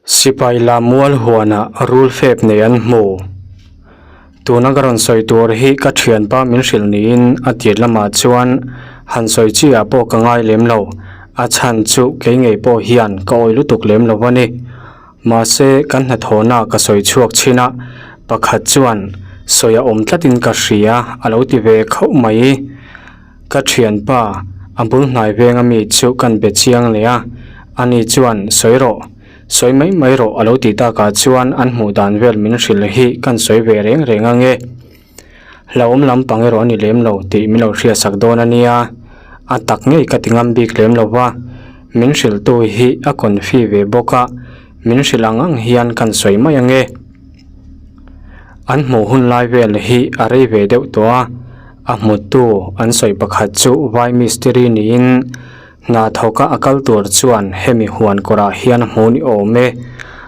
Sipai Lamual huanah rul fep nei an hmu. Tuna ka rawn sawi tur hi ka thianpa min hrilh niin a tir lamah chuan han sawi chi ah pawh ka ngai lem lo. A chhan chu kei ngei pawh hian ka awi lutuk lem lo a ni. Mahse kan hnathawhna ka sawi chhuak chin a, pakhat chuan sawi a awm tlatin ka hria a lo ti ve khauh mai. Ka thianpa, a bul hnai veng ami chu kan be chiang leh a, ani chuan sawi rawh, sawi mai mai rawh a lo ti takah chuan an hmuh dan vel min hrilh hi kan sawi ve reng reng ange. Hlauhawm lampang erawh a ni lem lo tih min lo hriatsak dawn a nia, a tak ngei ka ti ngam bik lem lo va, min hrilhtu hi a confi ve bawk a, min hrilh ang ang hian kan sawi mai ange. An hmuh hun lai vel hi a rei ve deuh tawh a, a hmutu an sawi pakhat chu vai mistiri niin hna thawka a kal tur chuan hemi huan kawrah hian a hmu ni awm e,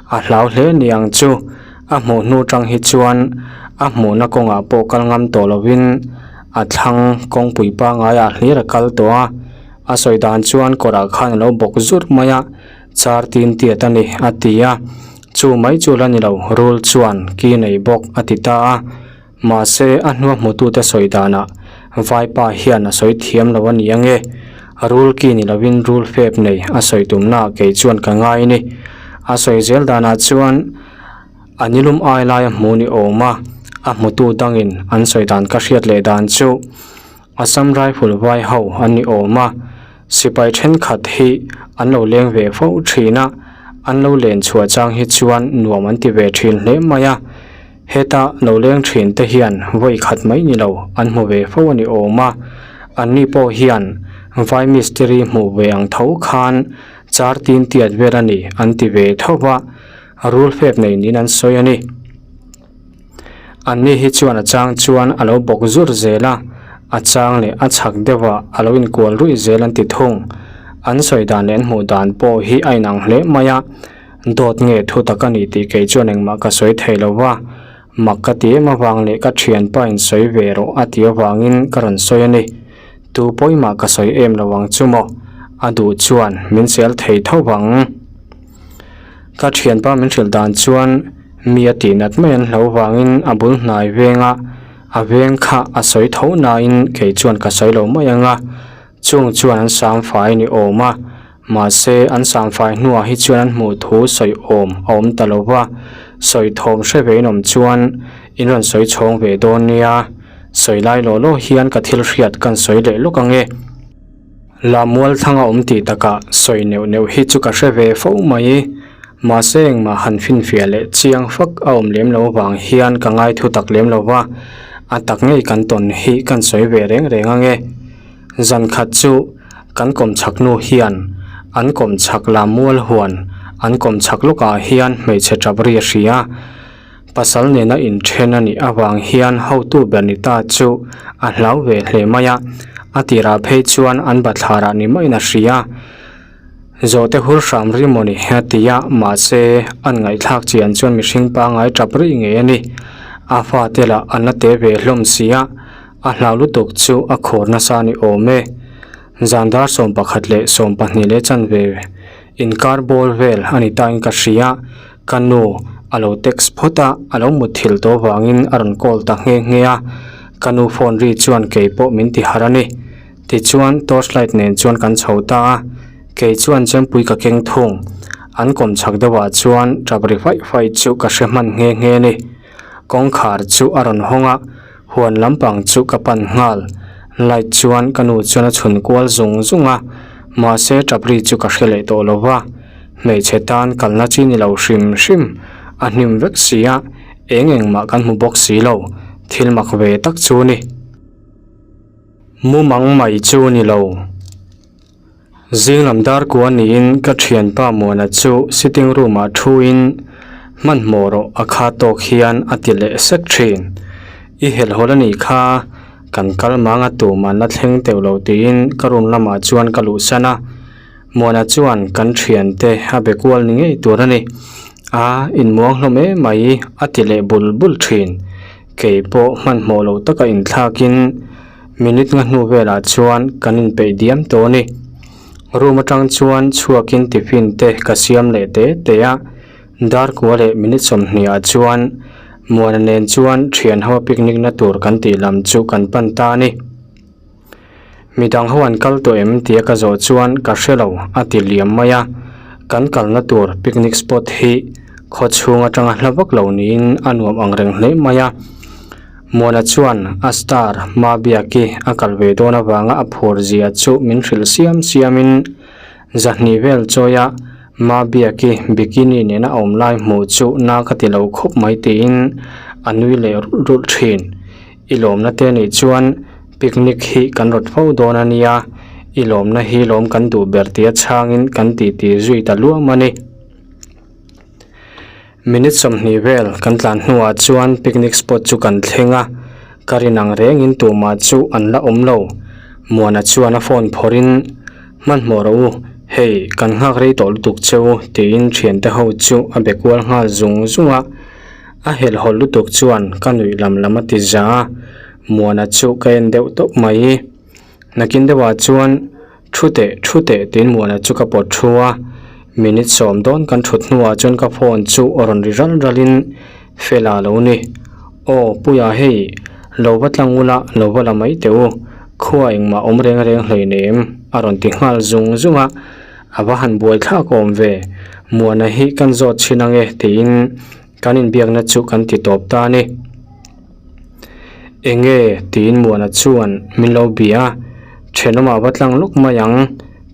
a hlau hle ni ang chu a hmuh hnu tang hi chuan a hmuhna kawngah pawh kal ngam tawh lovin a thlang kawngpui pangaiah hlir a kal tawh a, a sawi dan chuan kawrah khan a lo bawk zut mai a. Char tin tiat a ni, a ti a. Chu mai chu la ni lo, rul chuan ki nei bawk a ti ta a. Mahse, a hnua hmutute sawi danah Vaipa hian a sawi thiam lo a ni ange. Rul ki ni lovin rul fep nei a sawi tumnaah kei chuan ka ngai ni. A sawi zel danah chuan a nilum ai laia hmu ni awm a, a hmutu dangin an sawi dan ka hriat leh dan chu Assam Rifle vai ho an ni awm a, sipai thenkhat hi an lo leng ve fo thin a, an lo len chhuah chang hi chuan nuam an ti ve thin hle mai a, heta lo leng thin te hian vawi khat mai ni lo an hmu ve fo a ni awm a, anni pawh hian vai mistiri hmuh ve ang tho khan char tin tiat vel a ni an ti ve tho va, rul fep nei niin an sawi a ni. Anni hi chuan a chang chuan a lo bawk zur zel a, a chang leh a chhak deuhah a lo inkual ruih zel an ti thung. An sawi dan leh an hmuh dan pawh hi a inang hle mai a, dawt nge thu tak a ni tih kei chuan engmah ka sawi thei lo va, mak ka ti em avang leh ka thianpa in sawi ve rawh a tih avangin ka rawn sawi a ni. Tu pawimah ka sawi em lo ang chu maw? A duh chuan min sel thei tho vang. Ka thianpa min hrilh dan chuan mi a tih nat mai an hlo vangin a bul hnai venga a veng kha a sawi tho nain kei chuan ka sawi lo mai ang a, chung chuan an sam fai ni awm a, mahse an sam fai hnuah hi chuan an hmuh thu sawi awm a awm ta lo va, sawi thawm hre ve in awm chuan in rawn sawi chhawng ve dawn nia, sawi lai law law hian ka thil hriat kan sawi leh lawk ang e. Lamual thlang a awm tih takah sawi neuh neuh hi chu ka hre ve fo mai. Mahse engmah han finfiah leh chiang fak a awm lem lo avang hian ka ngai thu tak lem lo va, a tak ngei kan tawn hi kan sawi ve reng reng ange. Zan khat chu kan kawmchhak nu hian an kawmchhak Lamual huan an kawmchhak lawkah hian hmeichhe tap ri a hria. Pasal nena inthen a nih avang hian hotu ber ni ta chu a hlau ve hle mai a, a tirah phei chuan an bathlarah ni maiin a hria. Zawhte hur hram ri maw ni a ti a, mahse an ngaihthlak chian chuan mihring pangngai tap rih ngei a ni. A fate lah an la te ve hlawm si a, a hlau lutuk chu a khawr nasa a ni awm e. Zan dar 11 leh 12 leh chanve inkar bawr vel a ni tain ka hria. Ka nu a lo text phawt a, a lo mutthilh tawh vangin a rawn call ta nghe nghe a, ka nu phone ri chuan kei pawh min ti harh a ni. Tichuan torchlight nen chuan kan chho ta a, kei chuan chempui ka keng thung. An kawm chhak deuhah chuan tap ri faih faih chu ka hre hman nghe nghe a ni. Kawngkhar chu a rawn hawng a, huan lampang chu ka pan nghal. Light chuan ka nu chuan a chhun kual zung zung a, mahse tap ri chu ka hre leh tawh lo va. Hmeichhe tan kalna chi ni lo hrim hrim a hnim vek si a, eng engmah kan hmu bawk si lo, thil mak ve tak chu ni. Mumang mai chu ni lo. Zing lam dar kua niin ka thianpa Muana chu sitting room ah thu in hmanhmawh rawh a kha tawk hian a ti leh sek thin. I helhawlh a nih kha, kan kal mang a tumah la thleng teuh lo tiin ka room lamah chuan ka luhsan a. Muana chuan kan thiante a be kual ni ngei tur a ni. A inmuang hlawm em mai a ti leh bul bul thin. Kei pawh hmanhmawh lo taka inthlakin minute nga hnu velah chuan kan inpeih diam tawh a ni. Room atang chuan chhuakin tiffin te ka siam leh te te a. Dar kua leh minute 20 ah chuan Muana nen chuan thian ho picnic na tur kan tih lam chu kan pan ta a ni. Midang ho an kal tawh em tia ka zawh chuan ka hre lo a ti liam mai a, kan kalna tur picnic spot hi khaw chhung atanga hla vak lo niin a nuam ang reng hle mai a. Muana chuan a star Mabiaki a kal ve dawn avanga a phur zia chu min hrilh siam siamin zahnih vel chawia Mabiaki bikini nena a awm lai hmuh chu na ka ti lo khawp mai tiin a nui leh rulh rulh thin. I lawmna te nih chuan picnic hi kan rawt fo dawn a nia, i lawmna hi lawm kan duh ber tia chhangin kan titi zui ta luam a ni. Minute 20 vel kan tlan hnuah chuan picnic spot chu kan thleng a, ka rin ang rengin tumah chu an la awm lo. Muana chuan a phone phawrhin, Hmanhmawh rawh u, hei kan nghak rei tawh lutuk che u tiin thiante ho chu a be kual nghal zung zung a. A helhhawlh lutuk chuan ka nuih lam lam a ti za a, Muana chu ka en deuh tawp mai. Nakin deuhah chuan thu teh thu teh tiin Muana chu ka pawt thu a, minute 10 dawn kan thut hnuah chuan ka phone chu a rawn ri ral ralin Fela a lo ni. Aw Puia hei, lo va tlang ula lo va la mai teh u, khua engmah awm reng reng hleinem a rawn ti nghal zung zung a. A va han buai thlak awm ve, Muana hi kan zawt chhin ange tiin kan inbiakna chu kan ti tawp ta a ni. Enge tiin Muana chuan min lo bia a, thenawmah va tlang lawk mai ang,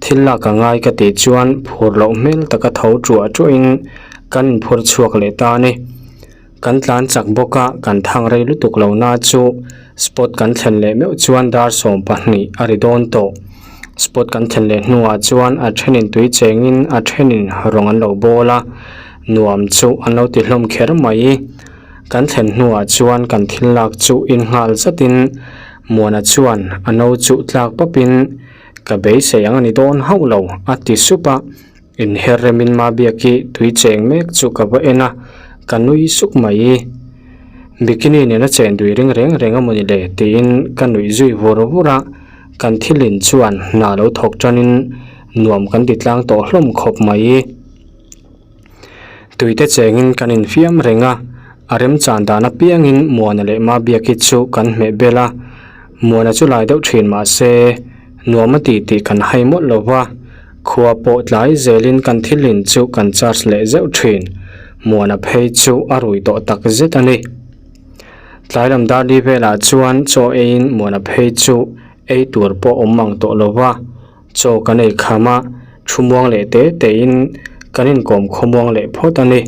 thil lak a ngai ka tih chuan phur loh hmel taka tho tuah tuahin kan inphur chhuak leh ta a ni. Kan tlan chak bawk a, kan thang rei lutuk lo na chu spot kan thlen leh meuh chuan dar 12 a ri dawn tawh. Spot kan thlen leh hnuah chuan a thenin tui chengin a thenin rawng an lo bawl a, nuam chu an lo ti hlawm kher mai. Kan thlen hnuah chuan kan thil lak chu in nghal zatin Muana chuan a no chu tlak pawpin ka beisei ang a ni dawn hauh lo a ti sup a. Inher remin Mabiaki tui cheng mek chu ka va en a, ka nui suk mai. Bikini nena chen dui ring reng reng a mawni le tiin ka nuih zui vur vur a, kan thil in chuan hna lo thawk tanin nuam kan ti tlang tawh hlawm khawp mai. Tuite chengin kan infiam reng a, a remchan dan apiangin Muana leh Mabiaki chu kan hmeh bel a, Muana chu lai deuh thin mah se nuam a tih tih kan hai mawlh lo va, khua pawh tlai zelin kan thil in chu kan charge leh zeuh thin. Muana phei chu a rui tawh tak zet a ni. Tlai lam dar li velah chuan chaw eiin Muana phei chu ei tur pawh awm mang tawh lo va, chaw kan ei kham a, thu muang leh te tein kan inkawm khawmuang leh phawt a ni.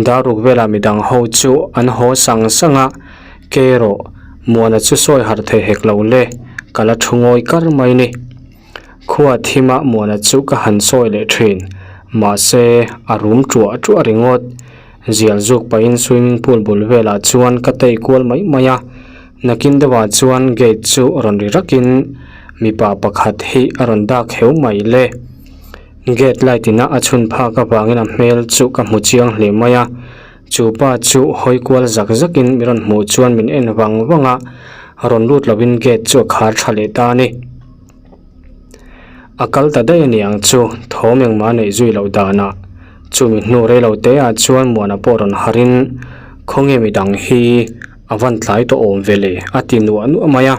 Dar ruk velah midang ho chu an haw sang sang a, ke erawh Muana chu sawi harh thei hek lo le, ka la thu ngawi kar mai ni. Khua thima Muana chu ka han sawi leh thin, mahse a rum tuah tuah ringawt. Zial zuk pahin swimming pool bul velah chuan ka tei kual mai mai a, nakin deuhah chuan gate chu rawn ri rakin mipa pakhat hi a rawn dak heu mai le. Gate light ina a chhun phak avangin a hmel chu ka hmu chiang hle mai a, chu pa chu hawi kual zak zakin mi rawn hmuh chuan min en vang vang a, rawn lut lovin gate chu a khar tha leh ta a ni. A kal ta daih a ni ang chu, thawm engmah a neih zui loh danah. Chumi hnu rei lo te ah chuan Muana pawh rawn harin, Khawnge midang hi a van tlai tawh awm ve le? a ti nuah nuah mai a,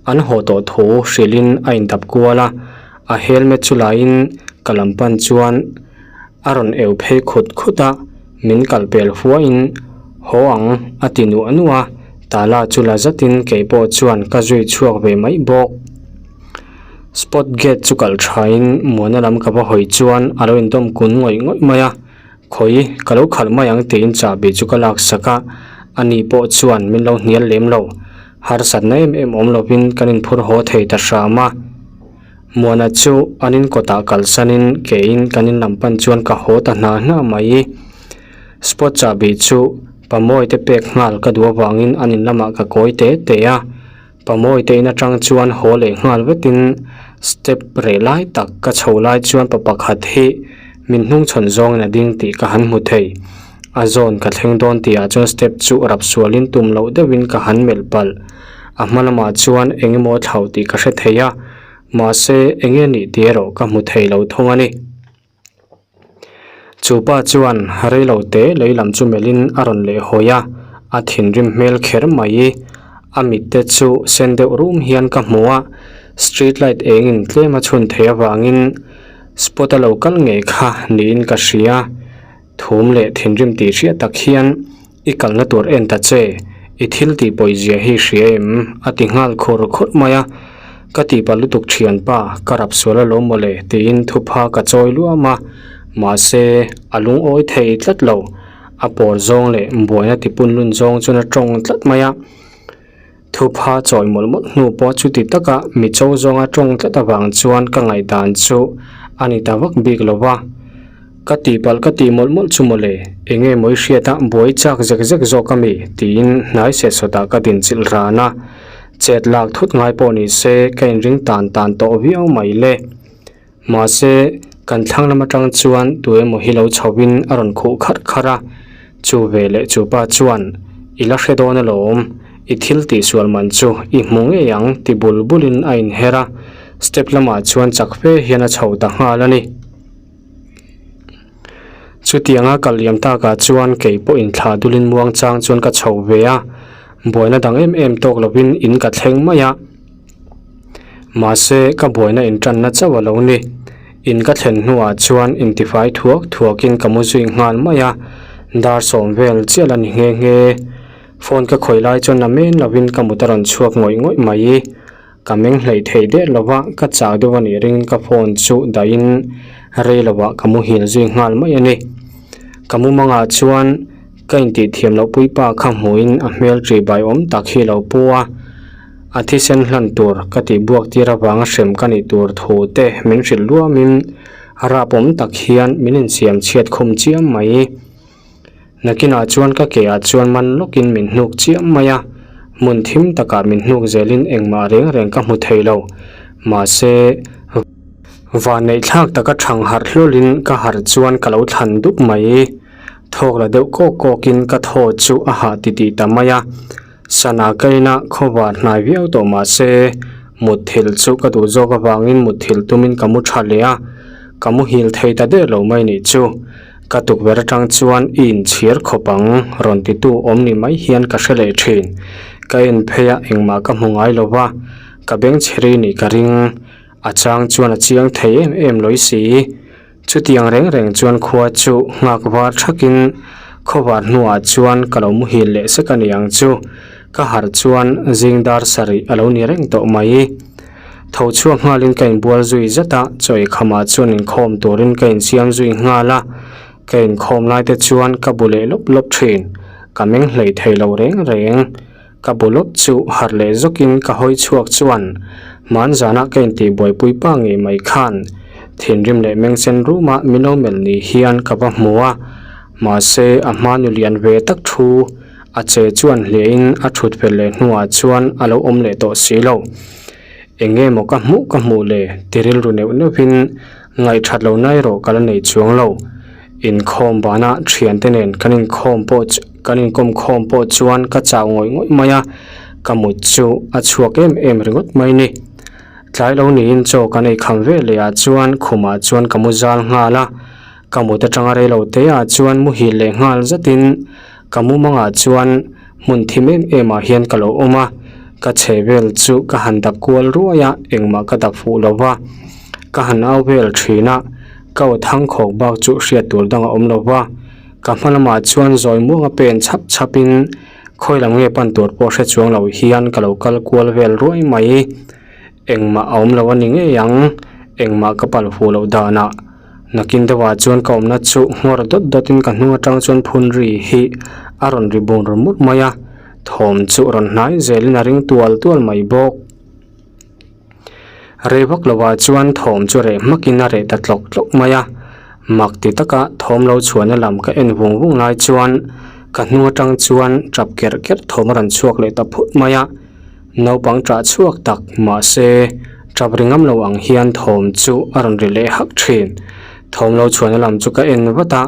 an haw tawh thu hrilhin a indap kual a. A helmet chu laiin ka lam pan chuan a rawn eu phei khut khut a, min kal pel huaiin haw ang a ti nuah nuah a, tala chu la zatin kei pawh chuan ka zui chhuak ve mai bawk. Spot gate chu kalh thain Muana lam ka va hawi chuan a lo indawm kun ngawih ngawih mai a, khawi ka lo khalh mai ang tiin chahbi chu ka laksak a, ani pawh chuan min lo hnial lem lo. Harsatna em em awm lovin kan inphur haw thei ta hram a. Muana chu an in kawtah kalsanin keiin kan in lam pan chuan ka haw ta hna hna mai. Spot chahbi chu Pamawi te pek nghal ka duh avangin an in lamah ka kawi te te a. Pamawi te in atang chuan haw leh nghal vetin step reh lai tak ka chho lai chuan pa pakhat hi min hnungchhawn zawngin a ding tih ka han hmu thei. A zawn ka thleng dawn tihah chuan step chu rap sualin tum loh deuhin ka han melh palh. A hma lamah chuan eng emaw a thlauh tih ka hre thei a, mahse eng nge nih tih erawh ka hmu thei lo thung a ni. Chu pa chuan rei lo te lei lam chu melhin a rawn leh hawi a, a thinrim hmel kher mai. A mit te chu sen deuh rum hian ka hmu a, street light engin tlem a chhun theih avangin spot a lo kal ngei kha niin ka hria. Thum leh thinrim tih hriat tak hian i kalna tur en ta che, i thil tih pawizia hi hria em? a ti nghal khur khur mai a. Ka tihpalh lutuk thianpa, ka rap sual alawm mawle tiin thupha ka chawi luam a, mahse a lungawi thei tlat lo. A pawl zawng leh buaina tipun lun zawng chuan a tawng tlat mai a. Thupha chawi mawlh mawlh hnu pawh chuti taka mi cho zawnga tawng tlat avang chuan ka ngaihdan chu a ni ta vak bik lo va. Ka tihpalh ka tih mawlh mawlh chu mawle, enge mawi hriata buai chak zek zek zawk a mi? tiin hnai set sawtah ka dinchilh ran a. Chet lak thut ngai pawh ni se ka inring tan tan tawh viau mai le. Mahse, kan thlang lam atang chuan tu emaw hi lo chhoin a rawn khuh kharh kharh a. Chu ve leh chu pa chuan, I la hre dawn alawm, i thil tihsual man chu i hmu ngei ang ti bul bulin a inher a, step lamah chuan chak fe hian a chho ta nghal a ni. Chutianga kal liam takah chuan kei pawh inthlah dulin muang chang chuan ka chho ve a, buaina dang em em tawk lovin in ka thleng mai a. Mahse ka buaina intanna chauh a lo ni. In ka thlen hnuah chuan intifai thuak thuakin ka mu zui nghal mai a, dar sawm vel chiah la ni nghe nghe. Phone ka khawih lai chuan a men lovin ka mut a rawn chhuak ngawih ngawih mai. Ka meng hleih thei der lo va, ka chak deuh a nih ringin ka phone chu dahin rei lovah ka muhil zui nghal mai a ni. Ka mumangah chuan ka intih thiam loh puipa kha hmuhin a hmel ṭih bai awm tak hi lo pu a, a thisen hlan tur ka tih buak tir avanga hrem ka nih tur thu te min hrilh luamin rap awm tak hian min insiam chhiat khum chiam mai. Nakinah chuan ka ke ah chuan man lawkin min hnuk chiam mai a, hmun thim takah min hnuk zelin engmah reng reng ka hmu thei lo. Mahse, vanneih thlak taka thang harh hlawlin ka harh chuan ka lo thlan dup mai. Thawk la deuh kawk kawkin ka thaw chu a hah titih ta mai a. Sana ka ina khawvar hnai viau tawh mahse, mutthilh chu ka duh zawk avangin mutthilh tumin ka mu tha leh a, ka muhil thei ta der lo mai nih chu. Ka tukverh atang chuan i inchhir khawp ang rawn titu awm ni mai hian ka hre leh thin. Ka en phei a engmah ka hmu ngai lo va, ka bengchheri nih ka ring. A chang chuan a chiang thei em em lawi si. Chutiang reng reng chuan khua chu nghak var thakin khawvar hnuah chuan ka lo muhil leh sek a ni ang chu. Ka harh chuan zing dar sarih a lo ni reng tawh mai. Tho chhuak nghalin ka inbual zui zet a, chaw eikhamah chuan inkhawm turin ka insiam zui nghal a, ka inkhawm lai te chuan ka bu leh lawp lawp thin, ka meng hlei thei lo reng reng. Ka bu lawp chu harh leh zawkin ka hawi chhuak chuan hmanzana ka intih buaipui pa ngei mai khan thinrim leh mengsen ruma min lo melh ni hian ka va hmu a, mahse a hma nu lian ve tak thu A che chuan hliahin a thut fel leh hnuah chuan a lo awm leh tawh si lo. Eng nge maw ka hmuh ka hmuh le ti rilru neuh neuhin ngaihthat lo na erawh ka la nei chuang lo. Inkhawm banah thiante nen kan inkhawm pawh chu kan inkawm khawm pawh chuan ka chau ngawih ngawih mai a, ka mut chu a chhuak em em ringawt mai ni. Tlai lo niin chaw kan ei kham ve leh ah chuan khumah chuan ka mu zal nghal a, ka mut atanga rei lo te ah chuan muhil leh nghal zatin Ka mumangah chuan hmun thim em em ah hian ka lo awm a, ka chhe vel chu ka han dap kual ruai a, engmah ka dap fuh lo va. Ka han au vel thin a, ka aw thang khawk bak chu hriat tur dang a awm lo va. Ka hma lamah chuan zawi muanga pen chhap chhap in khawi lam nge pan tur pawh hre chuang lo hian ka lo kal kual vel ruai mai. Engmah a awm lo a ni ngei ang, engmah ka pal fuh loh danah. Nakin deuhah chuan ka awmna chu nghawr dawt dawtin ka hnung atang chuan phun ri hi a rawn ri bur mur mai a, thawm chu rawn hnai zelin a ring tual tual mai bawk. Rei vak lovah chuan thawm chu reh hmakin a reh ta tlawk tlawk mai a, mak ti taka thawm lo chhuahna lam ka en vung vung lai chuan ka hnung atang chuan tap kerh kerh thawm a rawn chhuak leh ta phut mai a. Naupang ṭah chhuak tak mahse ṭap ri ngam lo ang hian thawm chu a rawn ri leh hak ṭhin. Thawm lo chhuahna lam chu ka en vat a,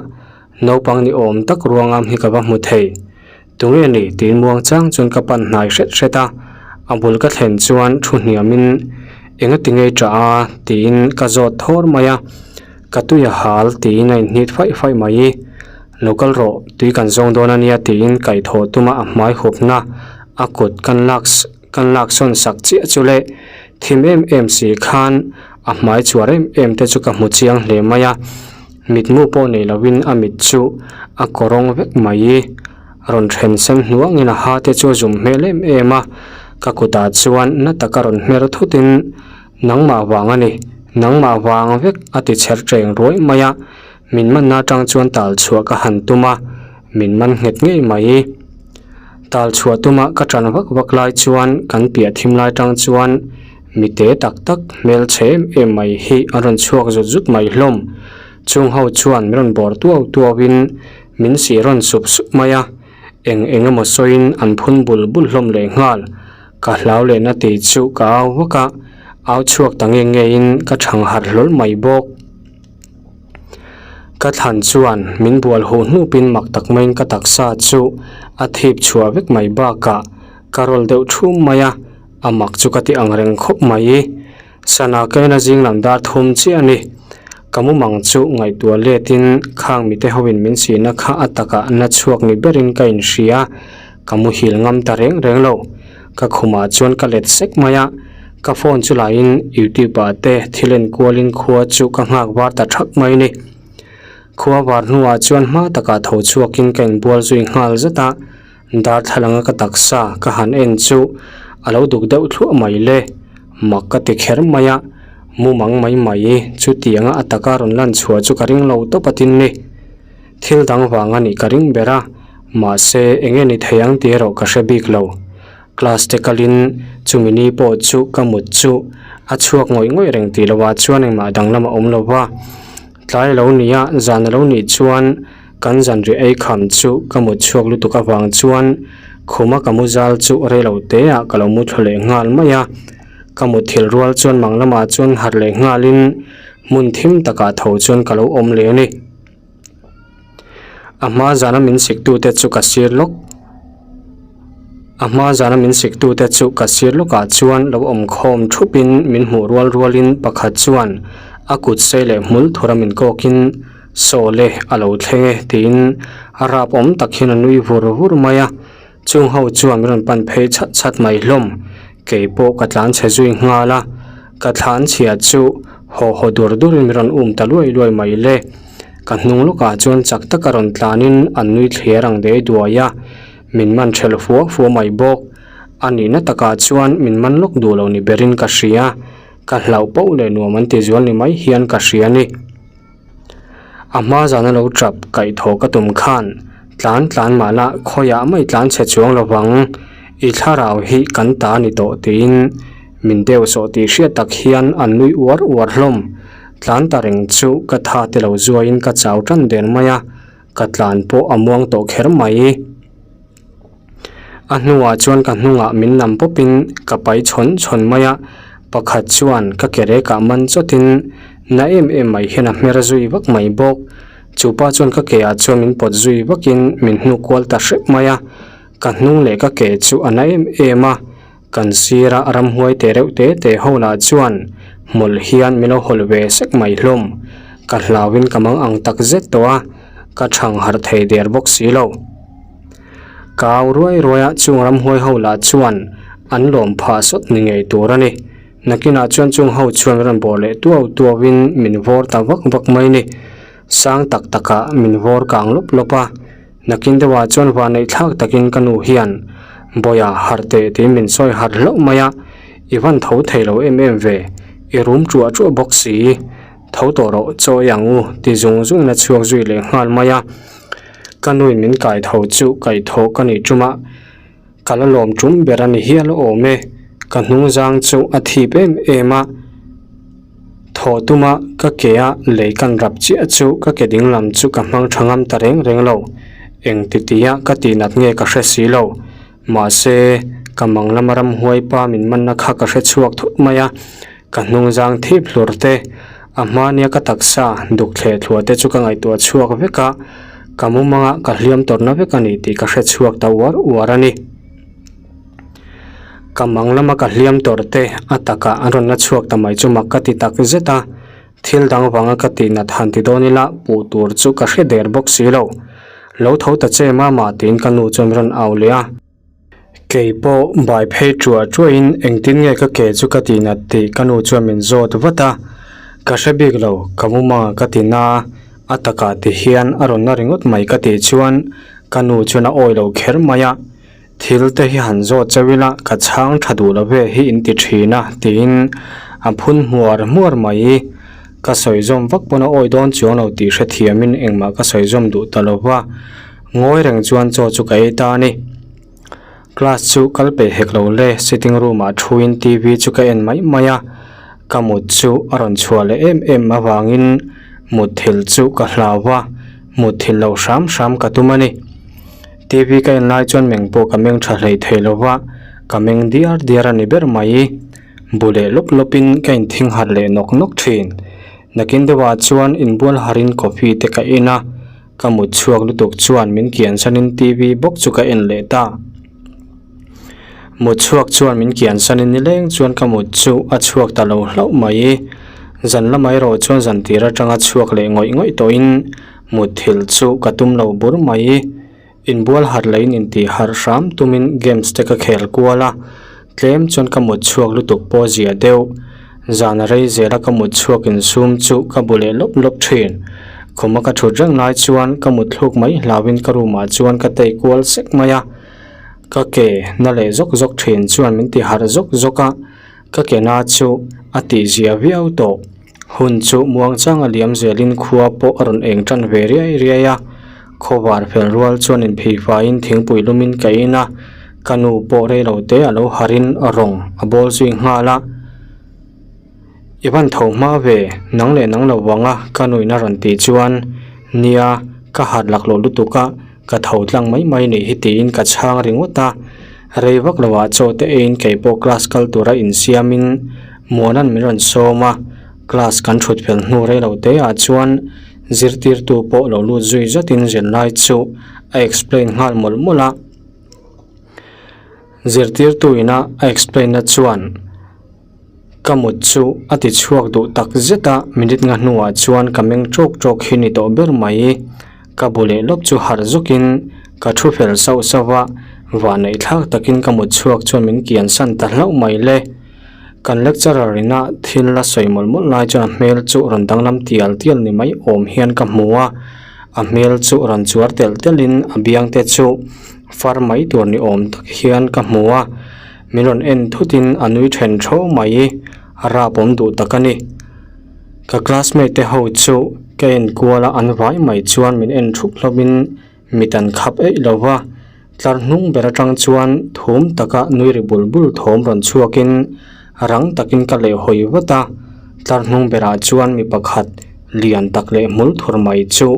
naupang ni awm tak ruangam hi ka va hmu thei. Tunge ni tiin muang chang chuan ka pan hnai hret hret a, a bul ka thlen chuan thu hniamin engati ngei ṭah a tiin ka zawt thawr mai a. Ka tui a hal tiin a inhnit faih faih mai. Lo kal rawh, tui kan zawng dawn a nia tiin kaihthawh tuma a hmai hupna a kut kan lak kan lak sawn sak chiah chu le thim em em si khan a hmai chuar em em te chu ka hmu chiang hle mai a, mitmu pawh nei lovin a mit chu a kawrawng vek mai. Rawn then sen hnuangin a ha te chu a zum hmel em em a, ka kutah chuan na taka rawn hmer thutin Nangmah vang a ni, nangmah vang vek a ti chher teng ruai mai a, min manna atang chuan tal chhuah ka han tum a, min man nghet ngei mai. Tal chhuah tuma ka tan vak vak lai chuan kan piah thim lai tang chuan mi te tak tak hmel chhe em em mai hi an rawn chhuak zut zut mai hlawm. Chung ho chuan min rawn bawr tuau tuau in min sih rawn sup sup mai a, eng eng emaw sawiin an phun bul bul hlawm leh nghal. Ka hlau leh na tih chu ka au vak a, au chhuak ta nge nge in ka thang harh hlawl mai bawk. Ka thlan chuan min bual huh hnup in mak tak maiin ka taksa chu a thip chhuah vek mai bakah ka rawl deuh thum mai a, a mak chu ka ti ang reng khawp mai. Sana ka en a zing lam dar thum chiah a ni. Ka mumang chu ngaihtuah let in khang mite ho in min sihna kha a takah na chhuak ni berin ka inhria, ka muhil ngam ta reng reng lo. Ka khumah chuan ka let sek mai a, ka phone chu laiin youtube ah te thil en kualin khua chu ka nghak var ta thak mai ni. Khua var hnuah chuan hma takah tho chhuakin ka inbual zui nghal zet a, darthlalanga ka taksa ka han en chu a lo duk deuh thluah mai le, mak ka ti kher mai a, mumang mai mai chutianga a taka rawn lan chhuah chu ka ring lo tawp a tin ni. Thil dang vang a nih ka ring ber a, mahse eng nge ni thei ang tih erawh ka hre bik lo. Class te kalin chumi ni pawh chu ka mut chu a chhuak ngawih ngawih reng tih lohah chuan engmah danglam a awm lo va. Tlai a lo nih a, zan a lo nih chuan kan zanriah ei kham chu ka mut chhuak lutuk avang chuan khuma ka mu zal chu rei lo te ah ka lo mu thlu leh nghal mai a. Ka mut thil rual chuan mang lamah chuan harh leh nghalin hmun thim takah tho chuan ka lo awm leh a ni. A hma zana min siktute chu ka sir lawk A hma zana min siktute chu ka sir lawkah chuan lo awm khawm thupin min hmuh rual rualin pakhat chuan a kut sei leh hmul thura min kawkin Saw le a lo thleng e tiin a rap awm tak hian a nui vur vur mai a. Chung ho chuan min rawn pan phei chhat chhat mai hlawm. Kei pawh ka tlan chhe zui nghal a, ka thlan chhia chu haw haw dur durin min rawn um ta luai luai mai le. Ka hnung lawkah chuan chak taka rawn tlanin an nui thliar ang dei duai a, min man ṭhelh fua fua mai bawk. A nihna takah chuan min man lawk duh lo ni berin ka hria, ka hlauh poh leh nuam an ti zual ni mai hian ka hria a ni. A hma zana lo tap kaihthawh ka tum khan tlan tlan mah la khawiah mai tlan chhe chuang lo vang, i thlarau hi kan ta ni tawh tiin min deuh sawh tih hriat tak hian an nui uar uar hlawm. Tlan ta reng chu ka tha te lo zuaiin ka chau tan der mai a, ka tlan pawh a muang tawh kher mai. A hnuah chuan ka hnungah min lam pawpin ka pai chhawn chhawn mai a, pakhat chuan ka ke rekah man chawtin na em em mai hian a hmer zui vak mai bawk. Chu pa chuan ka ke ah chuan min pawt zui vakin min hnuk kual ta hrep mai a, ka hnung leh ka ke chu a na em em a, kan sira ramhuai te reuh te te ho lah chuan hmawlh hian min lo hawlh ve sek mai hlawm. Ka hlauin ka mang ang tak zet tawh a, ka thang harh thei der bawk si lo. Ka au ruai ruai a, chung ramhuai ho lah chuan an lawm phah sawt ni ngei tur a ni. Nakinah chuan chung ho chuan rawn bawh leh tuau tuau in min vawr ta vak vak mai ni. Sang tak takah min vawr kang lawp lawp a, nakin deuhah chuan vanneih thlak takin ka nu hian Bawiha harh teh tiin min sawi harh hlauh mai a, i van tho thei lo em em ve, i rum ṭuah ṭuah bawk si. Tho tawh rawh, chaw ei ang u, ti zung zungin a chhuak zui leh nghal mai a. Ka nuin min kai tho chu kaih tho ka nih ṭum a, ka la lawm ṭum ber a ni hial awm e. Ka hnung zang chu a thip em em a, thaw tuma ka ke a lei kan rap chiah chu ka ke ding lam chu ka hmang ṭha ngam ta reng reng lo. Eng ti tia ka tih nat nge ka hre si lo. Mahse, ka mang lama ramhuai pa min manna kha ka hre chhuak thut mai a, ka hnung zang thip hlur te, a hmania ka taksa duk thleh thluah te chu ka ngaihtuah chhuak vek a, ka mumanga ka hliam tawrhna vek a ni tih ka hre chhuak ta uar uar a ni. Ka mang lama ka hliam tawrh te a takah an rawn la chhuak ta mai chu mak ka ti tak zet a. Thil dang vanga ka tih nat han ti dawn ila puh tur chu ka hre der bawk si lo. Lo tho ta che mama tiin ka nu chuan rawn au leh a. Kei pawh bai phei ṭuah ṭuahin engtin nge ka ke chu ka tih nat tih ka nu chuan min zawt vat a. Ka hre bik lo, ka mumanga ka ti na a, a takah ti hian a rawn na ringawt mai ka tih chuan ka nu chuan a awi lo kher mai a. Thil te hi han zawt chauh ila ka chhang tha duh lo ve hi in ti thin a tiin a phun hmuar hmuar mai. Ka sawi zawm vak pawn a awi dawn chuang lo tih hrethiamin engmah ka sawi zawm duh ta lo va, ngawi reng chuan chaw chu ka ei ta a ni. Class chu kal peih hek lo le, sitting room ah thuin TV chu ka en mai mai a, ka mut chu a rawn chhuah leh em em avangin mutthilh chu ka hlau va, mutthilh loh hram hram ka tum a ni. TV ka en lai chuan meng pawh ka meng tha hlei thei lo va, ka meng diar diar a ni ber mai. Bu leh lawp lawpin ka inthing harh leh nawk nawk thin. Nakin deuhah chuan inbual harin coffee te ka en a, ka mut chhuak lutuk chuan min kian sanin TV bawk chu ka en leh ta. Mut chhuak chuan min kian sanin nileng chuan ka mut chu a chhuak ta lo hlauh mai. Zan lamah erawh chuan zan tir atanga chhuak leh ngawih ngawih tawhin Mutthilh chu ka tum lo bur mai. Inbual harh leh in intih harh hram tumin games te ka khel kual a, tlem chuan ka mut chhuak lutuk pawh zia deuh. Zan a rei zela ka mut chhuak insum chu ka bu leh lawp lawp thin. Khuma ka thut reng lai chuan ka mut thluk mai hlauhin ka room ah chuan ka tei kual sek mai a. Ka ke na leh zawk zawk thin chuan min ti harh zawk zawk a, ka ke na chu a tih zia viau tawh. Hun chu muangchang a liam zelin khua pawh a rawn eng tan ve riai riai a, khawvar fel rual chuan inphei faiin thingpui lumin ka in a, ka nu pawh reilo te a lo harin rawng a bawl zui nghal a. I van tho hma ve, nang leh nang lo vang a ka nuin a rawn tih chuan, Nia, ka hat laklawh lutuk a, ka tho tlang mai mai nih hi tiin ka chhang ringawt a, rei vak lo ah chaw te eiin kei pawh class kal tura insiamin Muana'n min rawn sawm a, class kan thut fel hnu rei lo te ah chuan zirtirtu pawh lo lut zui zatin zirlai chu a explain nghal mawlh mawlh a, zirtirtu ina a explain na chuan. Ka mut chu a ti chhuak duh tak zet a, minute nga hnuah chuan ka meng tawk tawk hi ni tawh ber mai. Ka bu leh lawp chu harh zawkin ka thu fel sauh sauh a, vahneih thlak takin ka mut chhuak chuan min kian san ta hlauh mai le. Kan lecturer ina thil la sawi mawlh mawlh lai chuan a hmel chu rawn danglam tial tial ni mai awm hian ka hmu a, a hmel chu rawn chuar telh telhin a biang te chu far mai tur ni awm tak hian ka hmu a. Min rawn en thutin a nui then tho mai, a rap awm duh tak a ni. Ka classmate te ho chu ka en kual a, an vai mai chuan min en thup hlawmin mit an khap eih lo va. Tlar hnung ber atang chuan thum taka nui ri bul bul thawm rawn chhuakin rang takin ka lehhawi vat a. Tlar hnung berah chuan mi pakhat lian tak leh hmul thur mai chu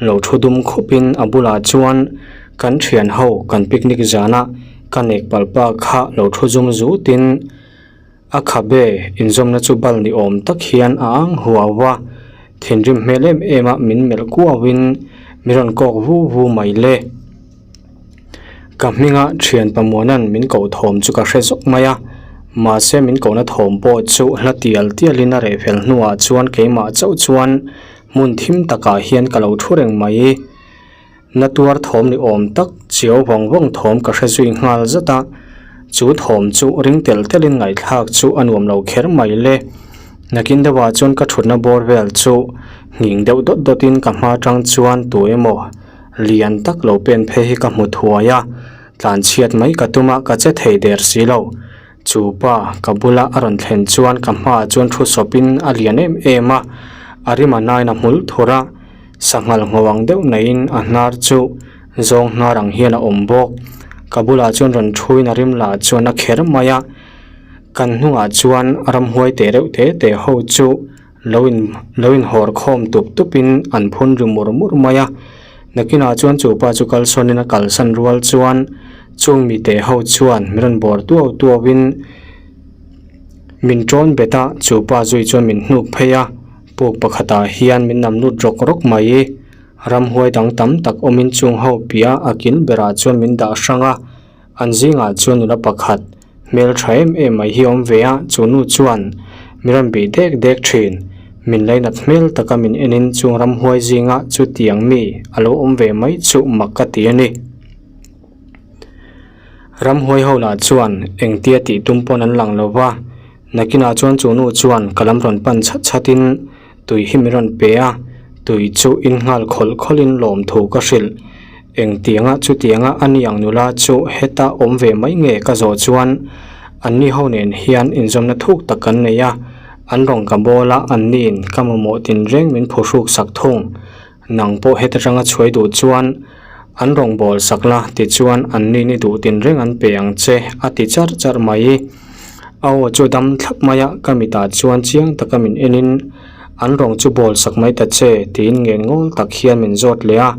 lo thu dum khawpin a bulah chuan kan thian ho kan picnic zana Ka nek palh pa kha lo thu zum zutin a khabe inzawmna chu bal ni awm tak hian a ang huau a, thinrim hmel em em a min melh kuauin min rawn kawk vu vu mai le. Ka hminga thian Pamuana'n min koh thawm chu ka hre zawk mai a, mahse min kohna thawm pawh chu hla tial tialin a reh fel hnuah chuan keimah chauh chuan hmun thim takah hian ka lo thu reng mai. Na tuar thawm ni awm tak chiau vawng vawng thawm ka hre zui nghal zat a, chu thawm chu ring telh telhin ngaihthlak chu a nuam lo kher mai le. Nakin deuhah chuan ka thutna bawr vel chu nghing deuh dawt dawtin ka hma tang chuan tu emaw lian tak lo pen phei hi ka hmu thuai a, tlanchhiat mai ka tum a ka che thei der si lo. Chu pa ka bula a rawn thlen chuan ka hmaah chuan thu sawpin a lian em em a, a rim a nain a hmul thur a. Sanghal ngho ang deuh naiin a hnar chu zawng hnar ang hian a awm bawk. Ka bulah chuan rawn thuin a rim lah chuan a kher mai a. Kan hnungah chuan ramhuai teh reuh te te ho chu lo in lo inhawr khawm tup tupin an phun ri mur mur mai a. Nakinah chuan chu pa chu kalsawnin a kalsan rual chuan chung mite ho chuan min rawn bawr tuau tuauin min tawn bet a, chu pa zui chuan min hnuk phei a. Puk pakhatah hian min nam lut rawk rawk mai. Ramhuai dang tam tak awmin chung ho piah a kil berah chuan min dah hrang a, an zingah chuan nula pakhat hmel tha em em mai hi a awm ve a, chu nu chuan mi rawn bih dek dek thin. Min lainat hmel taka min enin chung ramhuai zinga chutiang mi a lo awm ve mai chu mak ka ti a ni. Ramhuai ho lah chuan engtia tih tum pawn an lang lo va, nakinah chuan chu nu chuan ka lam rawn pan chhat chhatin tui hi min rawn pe a, tui chu in nghal khawlh khawlhin lawmthu ka hrilh. Engtianga chutianga a ni ang nula chu heta awm ve mai nge ka zawh chuan anni ho nen hian inzawmna thuk tak kan nei a, an rawn ka bawl a, anniin ka mamawh tinreng min phuhruk sak thung. Nang pawh heta tanga chhuai duh chuan an rawn bawl sak la tichuan anni ni duh tinreng an pe ang che a ti charh charh mai. A aw chu dam thlap mai a, ka mitah chuan chiang taka min enin an rawn chu bawl sak mai ta che tiin ngen ngawl tak hian min zawt leh a.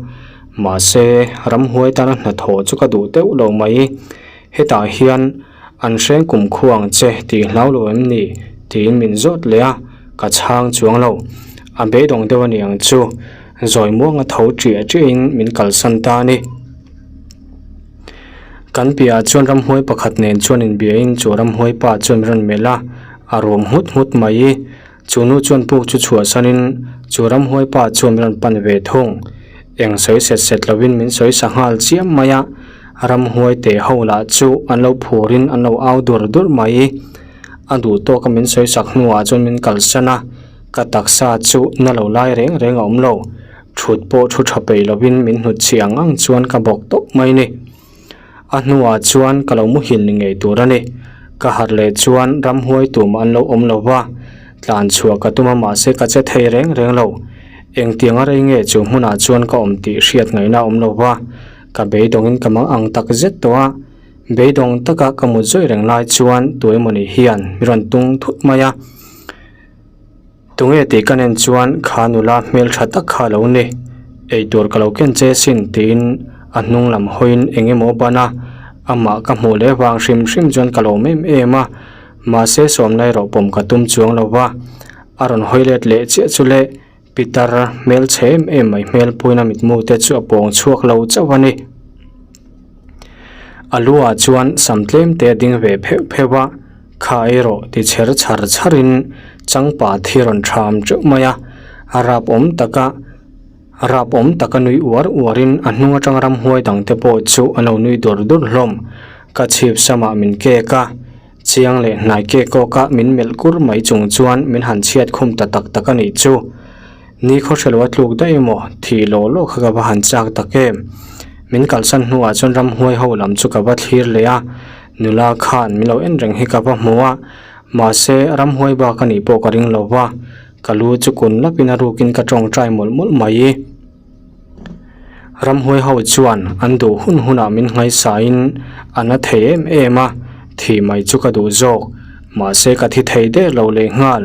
Mahse, ramhuai tana hnathawh chu ka duh deuh lo mai. Hetah hian an hreng kum khu ang che tih hlau lo em ni? tiin min zawt leh a, ka chhang chuang lo. A beidawng deuh a ni ang chu. Zawi muanga tho ṭiah ṭiahin min kalsan ta a ni. Kan piahah chuan ramhuai pakhat nen chuan inbiain chu ramhuai pa chuan min rawn melh a, a rum nghut nghut mai. Chu nu chuan puk chu chhuahsanin chu ramhuai pa chuan min rawn pan ve thung. Eng sawi set set lovin min sawi sa nghal chiam mai a, ramhuai teh ho lah chu an lo phurin an lo au dur dur mai. A duh tawka min sawi sak hnuah chuan min kalsan a, ka taksa chu na lo lai reng reng a awm lo. Thut pawh thu tha peih lovin min hnut chhi ang ang chuan ka bawk tawp mai ni. A hnuah chuan ka lo muhil ni ngei tur a ni. Ka harh leh chuan ramhuai tumah an lo awm lo va, tlan chhuah ka tum a mahse ka che thei reng reng lo. Engtiang a rei nge chu hmunah chuan ka awm tih hriat ngaihna a awm lo va, ka beidawngin ka mang ang tak zet tawh a. Beidawng taka ka mut zawih reng lai chuan tuemawni hian mi rawn tung thut mai a. Tunge tih ka nen chuan kha nula hmel tha tak kha a lo ni, eitur ka lo ken che sin tiin a hnung lam hawiin eng emaw a ban a, amah ka hmuh leh vang hrim hrim chuan ka lawm em em a, mahse sawmna erawh pawm ka tum chuang lo va, a rawn hawi let leh chiah chu le Pitar hmelchhe em em mai hmel puina mitmu te chu a pawng chhuak lo chauh a ni. A lu ah chuan sam tlem te a ding ve pheuh pheuh a, kha erawh ti chher chhar chhar in changpa thi rawn tham teuh mai a, a rap awm tak a rap awm tak a nui uar uar in a hnung atang ramhuai dang te pawh chu an lo nui dur dur hlawm, ka chhip samah min kek a, chiang leh hnai kek awk a min melh kur mai chung chuan min han chhiat khum ta tak tak a nih chu. Ni khawhre lo a tluk daih emaw thih lawh lawh kha ka va han chak tak em? Min kalsan hnuah chuan ramhuai ho lam chu ka va thlir leh a, nula khan min lo en reng hi ka va hmu a, mahse ramhuai bak a nih pawh ka ring lo va, ka lu chu kun lapin a rukin ka tawngtai mawlh mawlh mai. Ramhuai ho chuan an duh hun hunah min nghaisaiin a na thei em em a, thih mai chu ka duh zawk, mahse ka thi thei der lo lehnghal.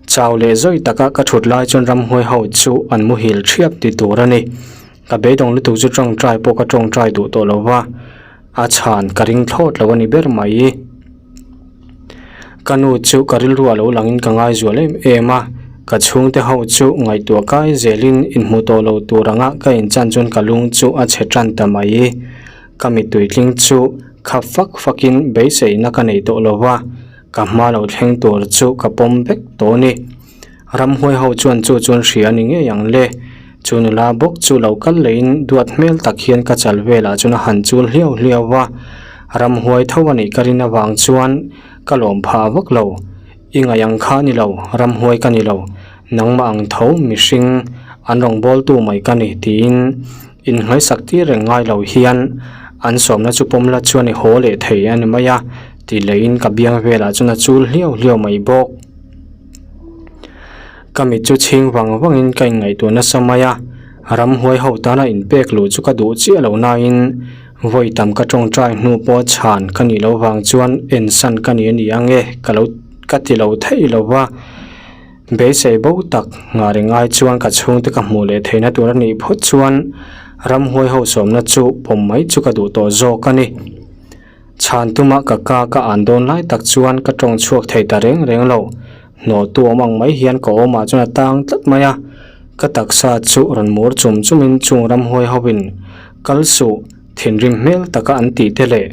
Chau leh zawi taka ka thut lai chuan ramhuai ho chu an muhil thiap ti tur a ni. Ka beidawng lutuk chu tawngtai pawh ka tawngtai duh tawh lo va, a chhan ka ring thlawt lo a ni ber mai. Ka nu chu ka rilru a lo langin ka ngaizual em em a, ka chhungte ho chu ngaihtuah kai zelin inhmu tawh lo tur anga ka inchan chuan ka lung chu a chhe tan ta mai. Ka mittui tling chu khap fak fakin beiseina ka nei tawh lo va. Ka hma lo thleng tur chu ka pawm vek tawh a ni. Ramhuai ho chuan chu chuan hria a ni ngei ang le. Chu nula bawk chu lo kal leiin duat hmel tak hian ka chal velah chuan a han chul hliau hliau va. Ramhuai tho a nih ka rin avang chuan ka lawm phah vak lo. I ngaih ang kha a ni lo, ramhuai ka ni lo. Nangmah ang tho mihring an rawngbawltu mai ka ni tiin inhmaisak tir reng ngai lo hian an sawmna chu pawm la chuan i haw leh thei a ni mai a tih leiin ka biang velah chuan a chul hliau hliau mai bawk. Ka mit chu chhing vang vangin ka inngaihtuah nasa mai a, ramhuai ho tana inpek luh chu ka duh chiah lo nain vawi tam ka tawngtai hnu pawh chhan ka nih loh vang chuan ensan ka ni a ni ang e ka lo ka ti lo theih lo va. Beisei bo tak nghah reng ai chuan ka chhungte ka hmuh leh theihna tur a nih phawt chuan ramhuai ho sawmna chu pawm mai chu ka duh tawh zawk a ni. Chhan tuma ka ka ka an dawn lai tak chuan ka tawng chhuak thei ta reng reng lo. Hnawhtu awm ang mai hian ka awmah chuan a tang tlat mai a, ka taksa chu rawn mur chum chumin chung ramhuai hovin kal suh thinrim hmel taka an tih te leh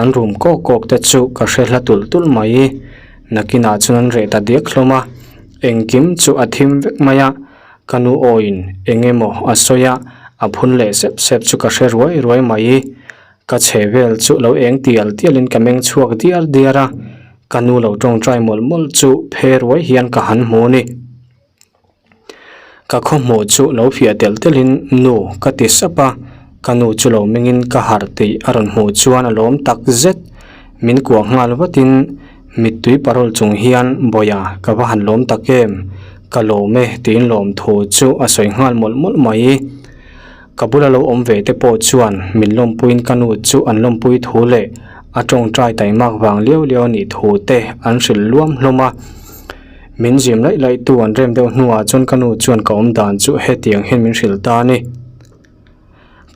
an rum kawk kawk te chu ka hre hla tulh tulh mai. Nakinah chuan an reh ta diak hlawm a. Engkim chu a thim vek mai a, ka nu awiin eng emaw a sawi a, a phun leh sep sep chu ka hre ruai ruai mai. Ka chhe vel chu lo eng tial tialin ka meng chhuak diar diar a, ka nu lo tawngtai mawlh mawlh chu phe ruai hian ka han hmu a ni. Ka khawhmuh chu lo fiah telh telhin nu ka ti sap a, ka nu chu lo mengin ka harh tih a rawn hmuh chuan a lawm tak zet. Min kuah nghal vatin mittui parawl chung hian Bawia ka va han lawm tak em? Ka lawm e tiin lawmthu chu a sawi nghal mawlh mawlh mai. Ka bula lo awm ve te pawh chuan min lawmpuiin ka nu chu an lawmpui thu leh a tawngtai taimak vang liau liau a nih thu te an hrilh luam hlawm a. Min zim laih laih tu an rem deuh hnuah chuan ka nu chuan ka awm dan chu hetiang hian min hrilh ta a ni.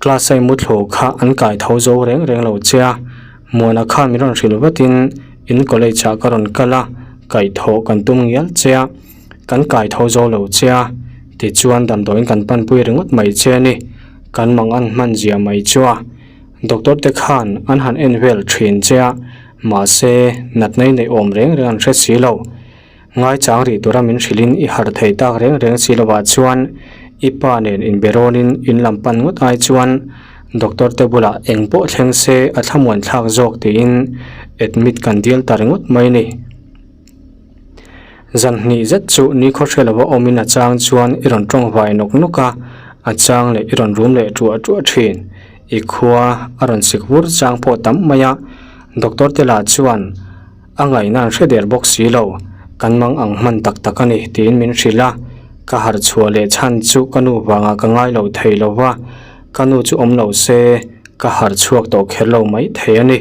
Class a i muthlu kha an kai tho zo reng reng lo che a, Muana khan min rawn hrilh vatin in college ah ka rawn kal a, kaihthawh kan tum ngial che a. Kan kai tho zo lo che a, tichuan damdawiin kan panpui ringawt mai che a ni. Kan mang an hman zia mai chu a. Doctor te khan an han en vel thin che a, mahse natna i neih awm reng reng an hre si lo. Ngaichang rih tura min hrilhin i harh thei tak reng reng si lovah chuan i pa nen inbe rawnin in lam pan ngawt ai chuan doctor te bulah eng pawh thleng se a thlamuan thlak zawk tiin admit kan dil ta ringawt mai a ni. Zan hnih zet chu ni khawhre lova awmin a chang chuan i rawn tawng vai nawk nawk a, a chang leh i rawn rum leh tuah tuah thin. I khua a rawn sik vur chang pawh tam mai a, doctor te lah chuan a ngaihna an hre der bawk si lo, kan mang ang hman tak tak a ni tiin min hrilh a, ka harh chhuah leh chhan chu ka nu vangah ka ngai lo thei lo va, ka nu chu awm lo se ka harh chhuak tawh kher lo mai thei a ni.